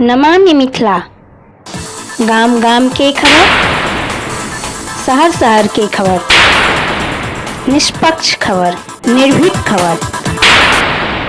नमामि मिथिला। गाम गाम के खबर, शहर शहर के खबर, निष्पक्ष खबर, निर्भीक खबर।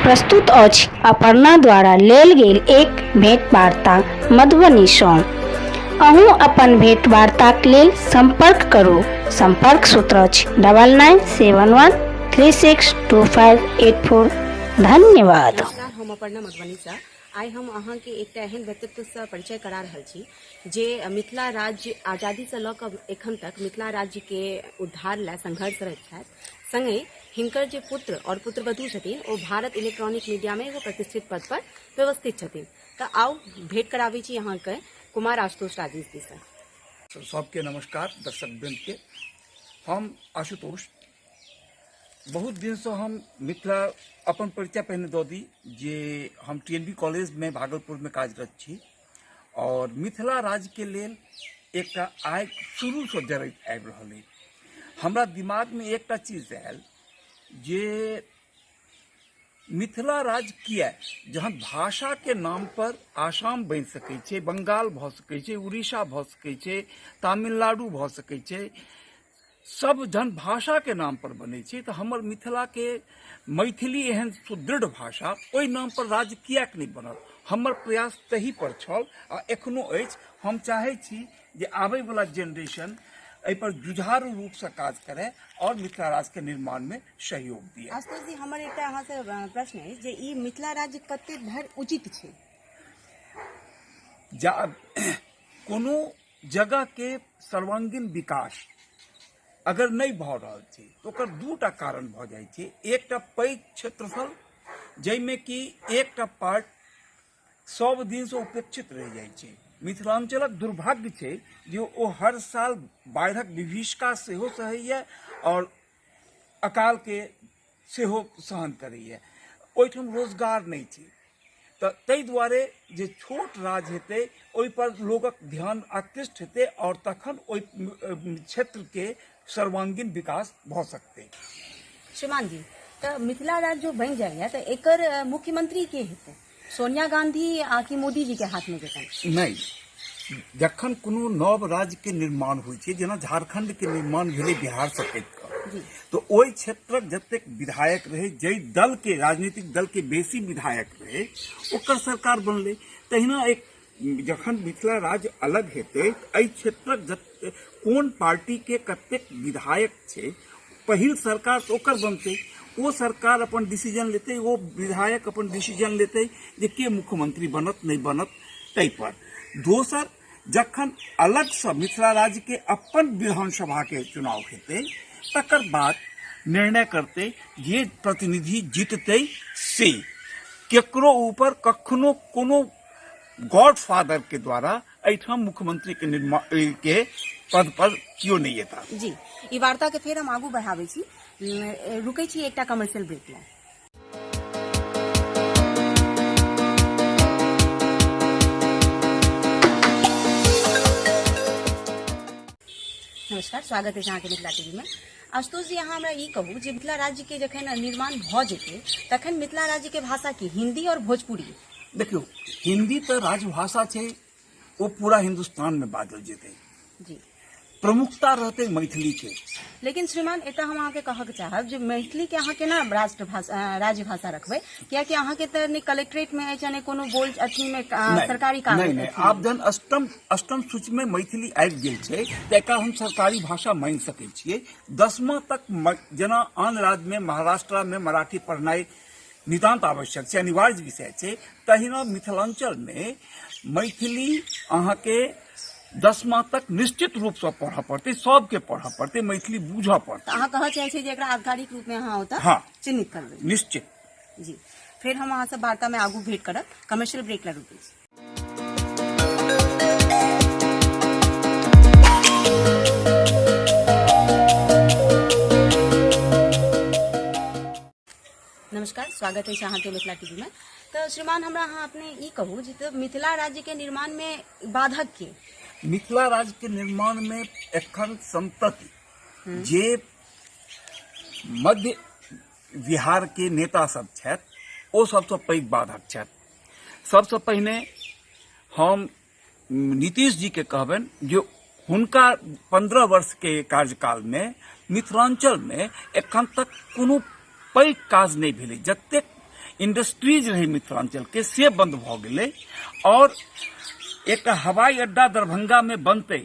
प्रस्तुत अछि अपर्णा द्वारा लेल गेल एक भेंट वार्ता मधुबनी सँ। अहूँ अपन भेंट वार्ताक लेल संपर्क करू। संपर्क सूत्र अछि 9971362584। धन्यवाद। नमस्कार, हम अपर्णा मधुबनीसँ। आइ हम अहाँके एकटा एहन व्यक्तित्वसँ परिचय करा रहल छी जे मिथिला राज्य आजादीसँ लऽ कऽ एखन तक मिथिला राज्यके उद्धार लए संघर्षरत छथि। संगहि हिनकर जे पुत्र आओर पुत्रवधू छथिन ओ भारत इलेक्ट्रॉनिक मीडियामे एगो प्रतिष्ठित पद पर व्यवस्थित छथिन। तऽ आउ भेंट कराबै छी अहाँके कुमार आशुतोष राजेश जीसँ। सबके नमस्कार दर्शक वृंद के। हम आशुतोष बहुत दिनसँ हम मिथिला अपन परिचय पहिने दऽ दी जे हम टी एन बी कॉलेजमे भागलपुरमे कार्यरत छी आओर मिथिला राज्यके लेल एकटा आगि शुरूसँ जरैत आबि रहल अछि। हमरा दिमागमे एकटा चीज आयल जे मिथिला राज्य किया, जहन भाषाके नाम पर आसाम बनि सकै छै, बंगाल भऽ सकै छै, उड़ीसा भऽ सकै छै, तमिलनाडु भऽ सकै छै, सब जहन भाषाके नाम पर बनै छै तऽ हमर मिथिलाके मैथिली एहन सुदृढ़ भाषा ओहि नाम पर राज्य किएक नहि बनल। हमर प्रयास तही पर छल आ एखनो अछि। हम चाहै छी जे आबैवला जेनरेशन एहि पर जुझारू रूपसँ काज करय आओर मिथिला राज्यके निर्माणमे सहयोग दिअ। आशुतोष जी, हमर एकटा अहाँसँ प्रश्न अछि जे ई मिथिला राज्य कते धरि उचित छै? जा कोनो जगह के सर्वांगीण विकास अगर नहि भऽ रहल छै तऽ ओकर दूटा कारण भऽ जाइ छै। एकटा पैघ क्षेत्रफल जाहिमे कि एकटा पार्ट सब दिनसँ उपेक्षित रहि जाइ छै। मिथिलाञ्चलक दुर्भाग्य छै जे ओ हर साल बाढ़िक विभीषिका सेहो सहैए आओर अकालके सेहो सहन करैए। ओहिठाम रोजगार नहि छै तऽ ताहि दुआरे जे छोट राज हेतै ओहिपर लोकक ध्यान आकृष्ट हेतै आओर तखन ओहि क्षेत्रके सर्वांगीण विकास भऽ सकतै। श्रीमान जी, तऽ मिथिला राज्य जो बनि जाइए तऽ एकर मुख्यमंत्री के हेतै? सोनिया गांधी आ कि मोदी जी के हाथ में जेतनि? नहि, जखन कोनो नव राज्य के निर्माण होइ छै, जेना झारखंड के निर्माण भेलै बिहार से कटि कऽ, तऽ ओहि क्षेत्रक जतेक विधायक रहै, जाहि दल के राजनीतिक दल के बेसी विधायक रहै ओकर सरकार बनलै। तहिना एक जखन मिथिला राज्य अलग हेतै एहि क्षेत्रक कोन पार्टी के कतेक विधायक छै, पहिल सरकार तऽ ओकर बनतै। ओ सरकार अपन डिसीजन लेतै, ओ विधायक अपन डिसीजन लेतै जे के मुख्यमंत्री बनत नहि बनत ताहि पर। दोसर, जखन अलगसँ मिथिला राज्यके अपन विधानसभाके चुनाव हेतै तकर बाद निर्णय करतै जे प्रतिनिधि जीततै से। केकरो ऊपर कखनो कोनो गॉड फादर के द्वारा एहिठाम मुख्यमंत्री के निर्माण के पद पर केओ नहि एता। जी, ई वार्ता के फेर हम आगू बढ़ाबै छी, रुकै छी एकटा कमर्शियल ब्रेक लए। नमस्कार, स्वागत अछि अहाँके मिथिला टीवी में। आशुतोष जी, अहाँ हमरा ई कहू जे मिथिला राज्य के जखन निर्माण भऽ जेतै तखन मिथिला राज्य के भाषा की हिंदी और भोजपुरी? देखियौ, हिंदी तऽ राजभाषा छै, ओ पूरा हिंदुस्तान में बाजल जेतै जी। प्रमुखता रहतै मैथिली के। लेकिन श्रीमान, एतऽ हम अहाँके कहक चाहब जे मैथिली के अहाँ केना राष्ट्रभाषा रखबै, कियाकि अहाँके तऽ नहि कलेक्ट्रेट में अछि, नहि कोनो बोल अथी में, नहि, सरकारी कागज नहि, नहि, अथी में। आब जहन अष्टम सूची में मैथिली आबि गेल छै तऽ एकरा हम सरकारी भाषा मानि सकै छियै। 10वां तक जेना आन राज्य में महाराष्ट्र में मराठी पढ़नाइ नितान्त आवश्यक छै, अनिवार्य विषय छै, तहिना मिथिलांचल में मैथिली अहाँके 10वां तक निश्चित रूप से पढ़ऽ पड़तै, सबके पढ़ऽ पड़तै, मैथिली बूझऽ पड़तै। तऽ अहाँ कहऽ चाहै छियै जे एकरा आधिकारिक रूप में अहाँ ओतऽ हाँ। चिन्हित करबै? निश्चित जी। फेर हम अहाँ से वार्ता में आगू भेंट करब, कमर्शियल ब्रेक ला रुकै छी। नमस्कार, स्वागत है अहाँके मिथिला टीवी में। तऽ श्रीमान, हमरा अहाँ अपने ई कहू जे तऽ मिथिला राज्य के निर्माण में बाधक के? मिथिला राज्य के निर्माण में एखन संतति जे मध्य बिहार के नेता सब छथि ओ सबसँ पैघ बाधक छथि। सबसँ पहिने हम नीतीश जी के कहबनि जे हुनका 15 वर्ष के कार्यकाल में मिथिलांचल में एखन तक कोनो पैघ काज नहि भेलै। जतेक इंडस्ट्रीज रहै मिथिलांचल के से बंद भऽ गेलै, और एकटा हवाई अड्डा दरभंगा में बनतै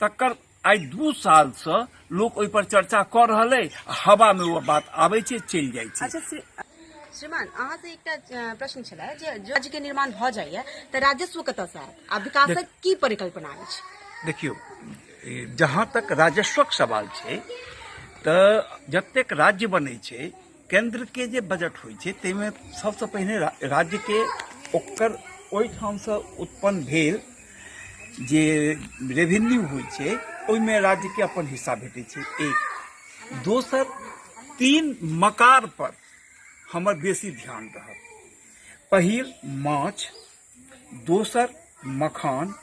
तकर आइ 2 साल से लोक ओहि पर चर्चा कऽ रहल अइ, हवा में ओ बात आबै छै, चलि जाइ छै। अच्छा श्रीमान, अहाँ से एकटा प्रश्न छलै जे राज्य के निर्माण भऽ जाइए तऽ राजस्व कतऽसँ आयत आ विकासक की परिकल्पना अछि? देखियौ, जहाँ तक राजस्वक सवाल छै तऽ जतेक राज्य बनै छै, केंद्र के जे बजट होइ छै ताहिमे सबसँ पहिने राज्य के ओकर ओहिठामसँ उत्पन्न भेल जे रेवेन्यू होइ छै ओहिमे राज्य के अपन हिस्सा भेटै छै। एक दोसर 3 मकार पर हमर बेसी ध्यान रहत। पहिल माछ, दोसर मखान,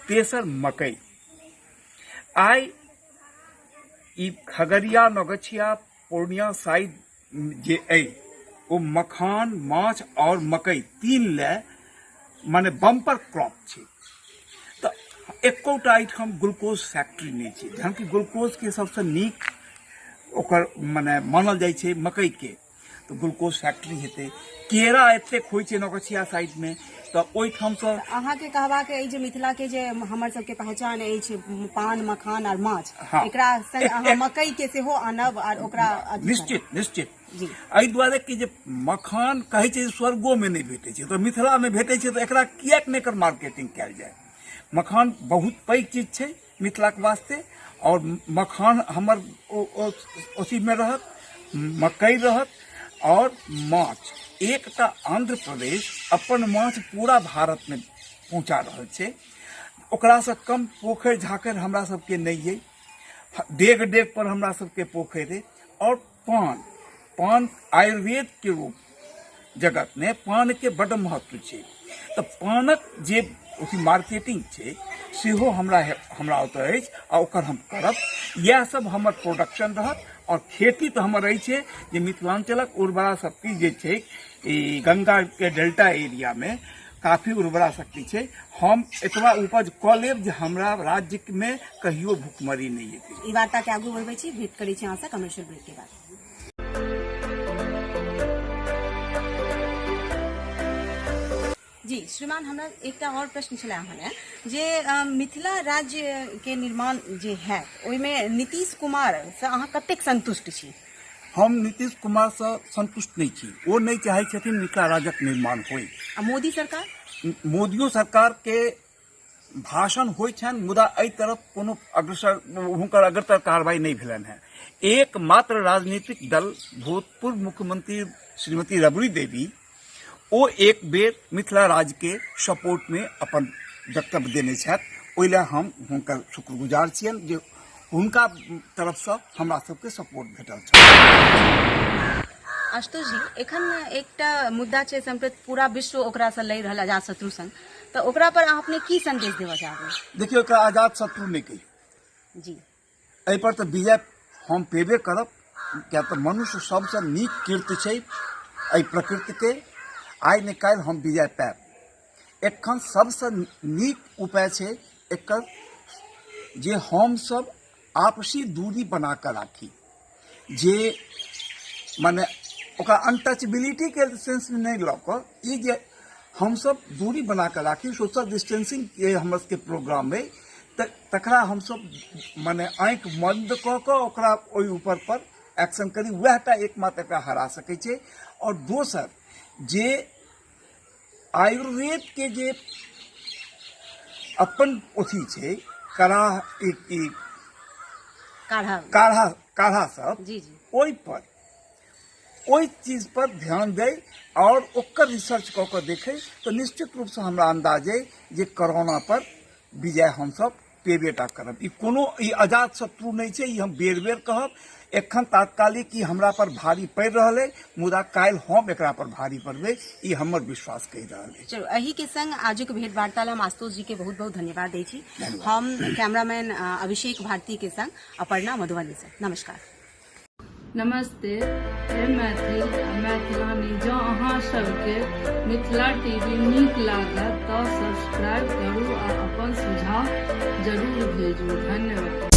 तेसर मकई। आइ ई खगड़िया, नौगछिया, पूर्णिया साइड जे अइ ओ मखान, माछ और मकई 3 ले माने बम्पर क्रॉप छै। तऽ एकोटा एहिठाम ग्लूकोज फैक्ट्री नहि छै, जहन कि ग्लूकोज के सबसँ नीक ओकर माने मानल जाइ छै मकई के, तऽ ग्लूकोज फैक्ट्री हेतै। केरा एतेक होइ छै नौगछिया साइड में, तऽ ओहिठामसँ अहाँके कहबाक अछि जे मिथिला के जे हमर सबके पहचान अछि पान, मखान आर माछ, एकरा संग अहाँ मकई के सेहो आनब आर ओकरा अथी करब। निश्चित, निश्चित। जी। एहि दुआरे कि जे मखान कहै छै स्वर्गो में नहि भेटै छै, तऽ मिथिला में भेटै छै, तऽ एकरा किएक नहि एकर मार्केटिंग कयल जाय? मखान बहुत पैघ चीज छै मिथिलाके वास्ते, और मखान हमर ओसीमे रहत, मकई रहत और माछ। एकटा आंध्र प्रदेश अपन माछ पूरा भारतमे पहुँचा रहल छै, ओकरासँ कम पोखरि झाँखरि हमरा सबके नहि अइ, डेग डेग पर हमरा सबके पोखरि अइ। और पान, पान आयुर्वेद के रूप जगत में पान के बड्ड महत्व छै, तऽ पानक जे अथी मार्केटिंग छै सेहो हमरा ओतऽ अछि आ ओकर हम करब। इएह सब हमर प्रोडक्शन रहत। और खेती तऽ हमर अछि जे मिथिलांचलक उर्वरा शक्ति जे छै, ई गंगा के डेल्टा एरिया में काफी उर्वरा शक्ति छै। हम एतबा उपज कऽ लेब जे हमरा राज्य में कहियो भुखमरी नहि एतै। ई वार्ता के आगू बढ़बै छी, भेंट करै छी अहाँ से कमर्शियल ब्रेक के बाद। जी श्रीमान, हमरा एकटा और प्रश्न छलै अहाँ लए जे मिथिला राज्य के निर्माण जे हैत ओहिमे नीतीश कुमार से अहाँ कतेक संतुष्ट छी? हम नीतीश कुमार से संतुष्ट नहि छी। ओ नहि चाहै छथिन मिथिला राज्यक निर्माण होय। आ मोदी सरकार? मोदियो सरकार के भाषण होइ छनि, मुदा एहि तरफ कोनो अग्रसर हुनकर अग्रतर कार्रवाई नहि भेलनि हेँ। एकमात्र राजनीतिक दल भूतपूर्व मुख्यमंत्री श्रीमती रबड़ी देवी ओ एक बेर मिथिला राज्य के सपोर्ट में अपन वक्तव्य देने छथि, ओहि लए हम हुनकर शुक्रगुजार छियनि जे हुनका तरफसँ हमरा सबके सपोर्ट भेटल छल। आशुतोष जी, एखन एकटा मुद्दा छै सम्प्रति पूरा विश्व ओकरासँ लड़ि रहल अजात शत्रु संग, तऽ ओकरा पर अहाँ अपने की संदेश देबऽ चाहबै? देखियौ, एकरा आजाद शत्रु नहि कहियौ जी। एहि पर तऽ विजय हम पेबे करब, किया तऽ मनुष्य सबसँ नीक कीर्ति छै एहि प्रकृतिके। आइ ने काल्हि हम विजय पायब। एखन सबसँ नीक उपाय छै एकर जे हमसब आपसी दूरी बना कऽ राखी, जे माने ओकरा अनटचबिलिटीके सेंसमे नहि लऽ कऽ ई जे हमसब दूरी बना कऽ राखी, सोशल डिस्टेंसिंग के हमर सबके प्रोग्राम अइ, तऽ तकरा हमसब माने आँखि बन्द कऽ कऽ ओकरा ओहि ऊपर पर एक्शन करी, वएह टा एकमात्र एकरा हरा सकै छै। आओर दोसर जे आयुर्वेद के जे अपन अथी छै कड़ाह, ई काढ़ा, काढ़ा, काढ़ा सब, जी, जी। ओहि पर ओहि चीज पर ध्यान दै और ओकर रिसर्च कऽ कऽ देखै तऽ निश्चित रूपसँ हमरा अंदाज अइ जे कोरोना पर विजय हमसब पेबे टा करब। ई कोनो ई अजात शत्रु नहि छै, ई हम बेर बेर कहब। एखन तात्कालिक ई हमरा पर भारी पड़ि रहल अइ, मुदा काल्हि हम एकरा पर भारी पड़बै, ई हमर विश्वास कहि रहल अछि। चलू, एहि के संग आजुक भेंट वार्ता ला हम आशुतोष जी के बहुत बहुत धन्यवाद दै छी। हम कैमरामैन अभिषेक भारती के संग अपर्णा, मधुबनी से। नमस्कार। नमस्ते हे मैथिल आ मैथिलानी, जँ अहाँ सबके मिथिला टीवी नीक लागत तऽ सब्सक्राइब करू आ अपन सुझाव जरूर भेजू। धन्यवाद।